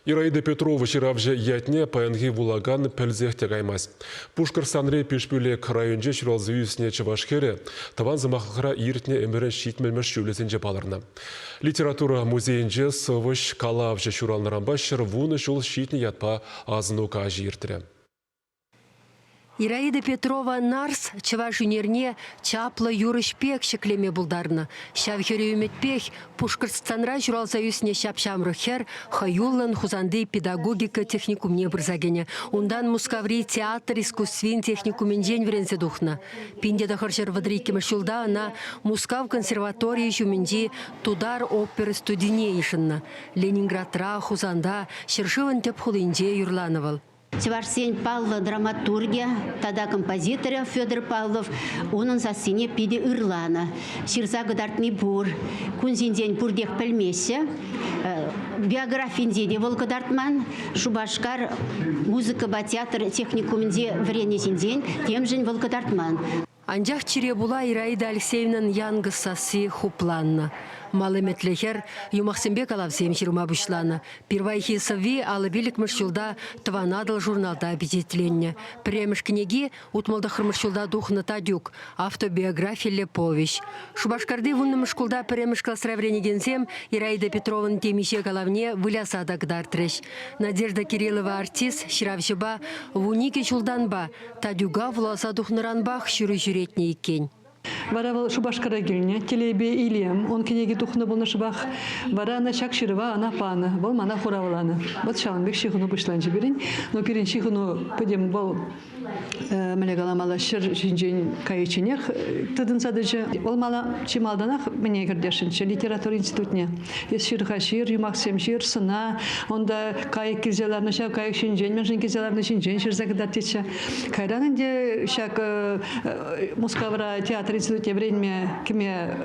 Ираида Петрова ҫыравҫӑ ятне паянхи вулакан пӗлсех те каймасть. Пушкӑртстанри Пишпӳлек районӗнче ҫуралса ӳснӗ чӑваш хӗрӗ тӑван сӑмахлӑхра иртнӗ ӗмӗрӗн ҫитмӗлмӗш ҫулӗсенче палӑрнӑ. Литература музейӗнче сӑвӑҫ, калавҫӑ ҫуралнӑранпа 110 ҫул ҫитнӗ ятпа асӑну каҫӗ иртрӗ. Ираида Петрова Нарс чӑваш ӳнерне чаплӑ юрӑҫ пек ҫӗклеме пултарнӑ. Ҫав хӗрӳ ӗмӗтпех Пушкӑртстанра ҫуралса ӳснӗ ҫап-ҫамрӑк хӗр хӑюллӑн Хусанти педагогика техникумне пырса кӗнӗ. Унтан Мускаври театр искусствин техникумӗнчен вӗренсе тухнӑ. 1932 ҫулта ӑна Мускав консерваторийӗ ҫумӗнчи тутар опера студине йышӑннӑ. Ленинградра, Хусанта, ҫӗршывӑн тӗп хулинче юрланӑ вӑл. Чӑвашсен паллӑ драматургӗ тата композиторӗ Федор Павлов унӑн сассине питӗ ырланӑ. Ҫырса кӑтартни пур. Кун ҫинчен пуртех пӗлмеҫҫӗ. Биографинче те вӑл кӑтартман. Шупашкар музыкӑпа театр техникумӗнче вӗреннӗ ҫинчен темшӗн вӑл кӑтартман. Анчах чире пула Ираида Алексеевнӑн янкӑс сасси хупланнӑ. Мал ӗмӗтлӗ хӗр юмахсемпе калавсем ҫырма пуҫланӑ. Пирвайхи сӑвви 55-мӗш ҫулта Тӑван Атӑл журналта пичетленнӗ. Пӗрремӗш кӗнеки 69-мӗш ҫулта тухнӑ Татюк автобиографиллӗ повеҫ. Шупашкарти вуннӑмӗш шкулта пӗрремӗш класра вӗренекенсем Ираида Петровӑн темиҫе калавне выляса та кӑтартрӗҫ. Надежда Кириллова артист ҫыравҫӑпа 12 ҫултанпа Татюка вуласа тухнӑранпах ҫыру ҫӳретнӗ иккен. Вара вӑл Шупашкара килнӗ. Телейпе илем. Ун кӗнеки тухнӑ пулнӑ шӑпах. Вара ӑна ҫак ҫырӑва ӑна панӑ. Вӑл мана хуравланӑ. Вот ҫавӑн пек ҫыхӑну пуҫланчӗ пирӗн. Но пирӗн ҫыхӑну пӗтӗм вӑл мӗнле каламалла, ҫӗр ҫинчен кайичченех тытӑнса тӑчӗ. Вӑл мала чи малтанах мӗне кӗртесшӗнччӗ литература институтне. Эс ҫыр-ха ҫыр, юмахсем ҫыр, сӑна. Унта кайӑк килсе ларнӑ, ҫав кайӑк ҫинчен, мӗншӗн килсе ларнӑ ҫинчен ҫырса кӑтартӗччӗ. Кайран ӗнтӗ ҫак Мускавра театр институтне вӗренме кӗме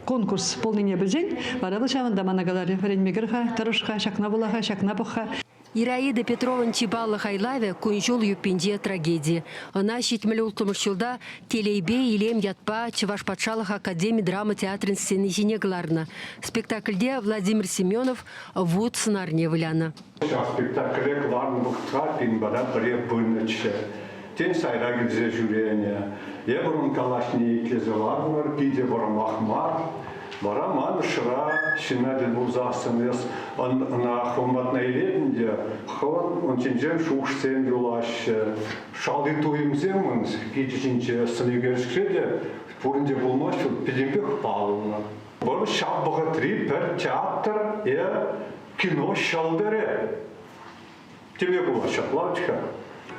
конкурс пулнине пӗлсен, вара вӑл ҫавӑнта мана каларӗ, вӗренме кӗр-ха, тӑрӑш-ха, ҫакна вула-ха, ҫакна пӑх-ха. Ираида Петрован чи паллӑ хайлавӗ «Кун-ҫул юппинче трагеди». Ӑна 76-мӗш ҫулта «Телейпе илем» ятпа Чӑваш патшалӑх академи драма театрӗн сцени ҫине кӑларнӑ. Спектакльте Владимир Семенов вут сӑнарне вылянӑ. Ҫак спектакле кӑларнӑ вӑхӑтра пин пата пӗре пынӑччӗ. Тен, сайра килсе ҫӳренӗ. Эпӗ ун калаҫнине итлесе лартӑмӑр, питӗ вӑрӑмах мар. Вара ман ӑшра ҫынна тӗл пулсассӑн эс ӑна хӑвӑн илетӗн те хӑвӑн ун ҫинчен шухӑшсем юлаҫҫӗ. Шалти туйӑмсем ун пичӗ ҫинче сӑн ӳкерчӗкре те пурин те пулмасть, вӑл пӗтӗмпех паллӑ. Вӑл ҫав вӑхӑтри пӗр театр е кино ҫӑлтӑрӗ. Теме пулать ҫапла-ха.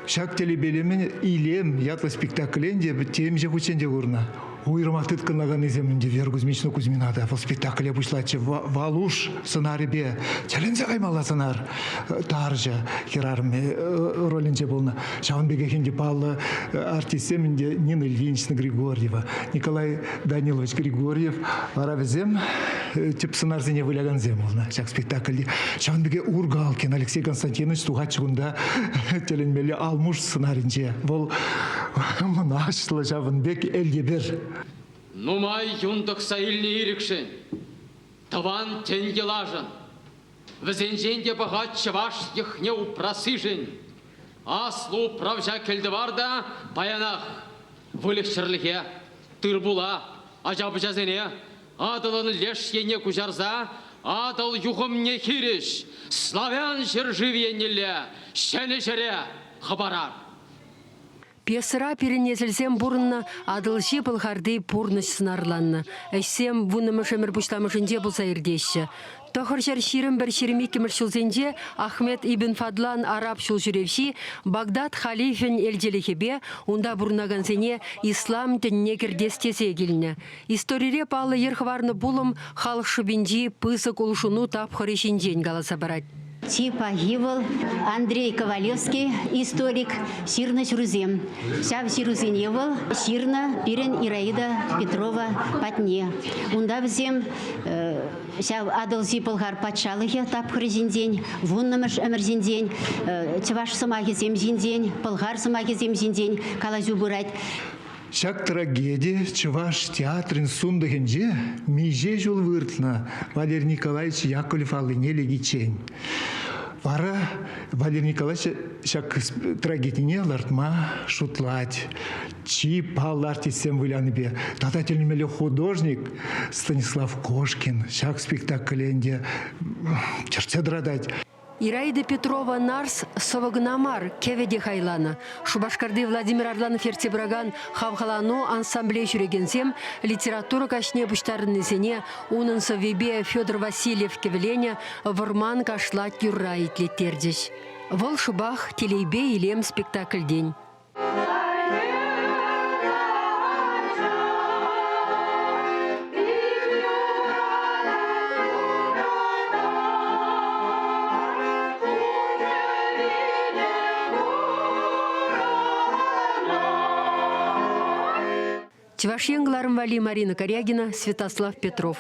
Ҫак телепелемен «Илем» ятлӑ спектакле те темиҫе хутчен те курнӑ. Уйрӑмах тыткӑнлаканнисем ӗнтӗ Вера Кузьминична Кузьмина та вӑл спектакле пуҫлатчӗ. Валуш сӑнарӗпе тӗлӗнсе каймалла сӑнар тарҫӑ хӗрарӑм ролӗнче пулнӑ. Ҫавӑн пекех ӗнтӗ паллӑ артистсем ӗнтӗ Нина Ильинична Григорьева, Николай Данилович Григорьев. Вара вӗсем тӗп сӑнарсене вылякансем пулнӑ ҫак спектакльте. Ҫавӑн пекех Ургалкин Алексей Константинович тухатчӗ кунта тӗлӗнмелле Алмуш сӑнарӗнче. Вӑл мӑнаҫлӑ ҫавӑн пек элтепер. Нумай юн тӑкса илнӗ ирӗкшӗн, тӑван тӗн йӑлашӑн, вӗсенчен те пӑхать чӑваш йӑхне упрассишӗн. Аслӑ управҫа кӗлтӑвар та паянах выльӑх-чӗрлӗхе, тыр-пула, ача-пӑчасене Атӑлӑн леш енне куҫарса Атӑл юхӑмне хирӗҫ славян ҫӗршыв еннелле ҫӗнӗ ҫӗре хӑпарар. Пьесӑра пирӗн несӗлсем пурӑннӑ Атӑлҫи Пӑлхарти пурнӑҫ сӑнарланнӑ. Ӗҫсем вуннӑмӗш ӗмӗр пуҫламӑшӗнче пулса иртеҫҫӗ. 921-22 ҫулсенче Ахмед ибн Фадлан араб ҫулҫӳревҫи Багдад халифӗн элчелӗхӗпе унта пурӑнакансене ислам тӗнне кӗртес тесе килнӗ. Историре паллӑ йӗр хӑварнӑ пулӑм халӑх шӑпинчи пысӑк улшӑну тапхӑрӗ ҫинчен каласа парать. Чи пахи вӑл Андрей Ковалевский историк ҫырнӑ ҫырусем. Ҫав ҫырусене вӑл ҫырнӑ пирӗн Ираида Петрова патне. Унта вӗсем ҫав Атӑлҫи Пӑлхар патшалӑхӗ тапхӑрӗ ҫинчен, вуннӑмӗш ӗмӗр ҫинчен, чӑваш сӑмахӗсем ҫинчен, пӑлхар сӑмахӗсем ҫинчен калаҫу пырать. Ҫак трагеди Чӑваш театрӗн сунтӑхӗнче миҫе ҫул выртнӑ Валерий Николаевич Яковлев аллине лекиччен. Вара Валерий Николаевич ҫак трагедине лартма шутлать. Чи паллӑ артистсем вылянипе тата тӗлӗнмелле художник Станислав Кошкин ҫак спектакле ӗнтӗ чӗртсе тӑратать. Ираида Петрова Нарс сӑвӑ кӑна мар, кӗвӗ те хайланӑ. Шупашкарти Владимир Арланов ертсе пыракан «Хавхалану» ансамбле ҫӳрекенсем литература каҫне пуҫтарӑннисене унӑн сӑввипе Федор Васильев кӗвӗленӗ «Вӑрман кашлать» юрра итлеттерчӗҫ. Вӑл шӑпах «Телейпе илем» спектакльтен. Чӑваш Ен кӑларӑм валли Марина Карягина, Святослав Петров.